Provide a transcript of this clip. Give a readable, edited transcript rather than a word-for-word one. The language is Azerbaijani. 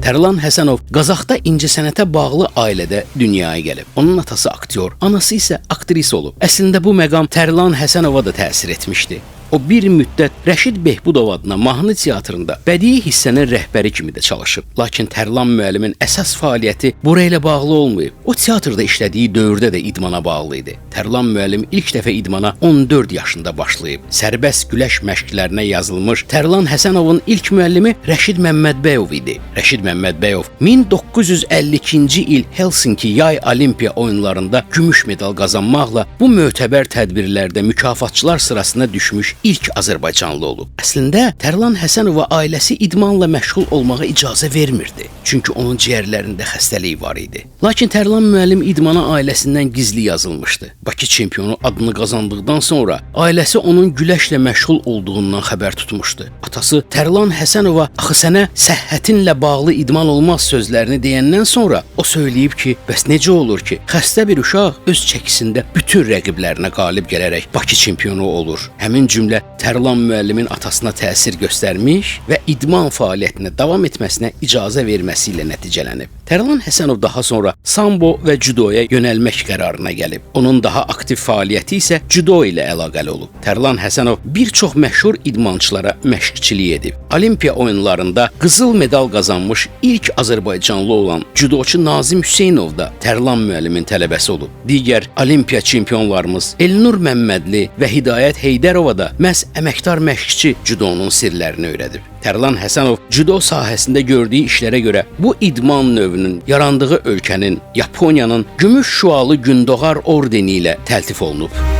Tərlan Həsənov Qazaxda incəsənətə bağlı ailədə dünyaya gəlib. Onun atası aktyor, anası isə aktrisa olub. Əslində bu məqam Tərlan Həsənova da təsir etmişdi. O bir müddət Rəşid Behbudov adına mahnı teatrında bədii hissənin rəhbəri kimi də çalışıb. Lakin Tərlan müəllimin əsas fəaliyyəti bura ilə bağlı olmayıb. O teatrda işlədiyi dövrdə də idmana bağlı idi. Tərlan müəllim ilk dəfə idmana 14 yaşında başlayıb. Sərbəst güləş məşqlərinə yazılmış Tərlan Həsənovun ilk müəllimi Rəşid Məmmədbəyov idi. Rəşid Məmmədbəyov 1952-ci il Helsinki Yay Olimpiya oyunlarında gümüş medal qazanmaqla bu mötəbər tədbirlərdə mükafatçılar sırasına düşmüş ilk Azərbaycanlı olub. Əslində Tərlan Həsənova ailəsi idmanla məşğul olmağa icazə vermirdi. Çünki onun ciyərlərində xəstəlik var idi. Lakin Tərlan müəllim idmana ailəsindən gizli yazılmışdı. Bakı çempionu adını qazandıqdan sonra ailəsi onun güləşlə məşğul olduğundan xəbər tutmuşdu. Atası Tərlan Həsənova "Axı sənə səhhətinlə bağlı idman olmaz" sözlərini deyəndən sonra o söyləyib ki, bəs necə olur ki, xəstə bir uşaq öz çəkisində bütün rəqiblərinə qalib gələrək Bakı çempionu olur. Həmin cümlə Tərlan müəllimin atasına təsir göstərmiş və idman fəaliyyətinə davam etməsinə icazə verməsi ilə nəticələnib. Tərlan Həsənov daha sonra sambo və cüdoya yönəlmək qərarına gəlib. Onun daha aktiv fəaliyyəti isə cüdo ilə əlaqəli olub. Tərlan Həsənov bir çox məşhur idmançılara məşqçilik edib. Olimpiya oyunlarında qızıl medal qazanmış ilk Azərbaycanlı olan cüdoçu Nazim Hüseynov da Tərlan müəllimin tələbəsi olub. Digər olimpiya çempionlarımız Elnur Məmmədli və Hidayət Heydərova da məhz əməkdar məşqçi cüdonun sirlərini öyrədib. Tərlan Həsənov cüdo sahəsində gördüyü işlərə görə bu idman növünün yarandığı ölkənin, Yaponiyanın gümüş şüalı Gündoğar ordeni ilə təltif olunub.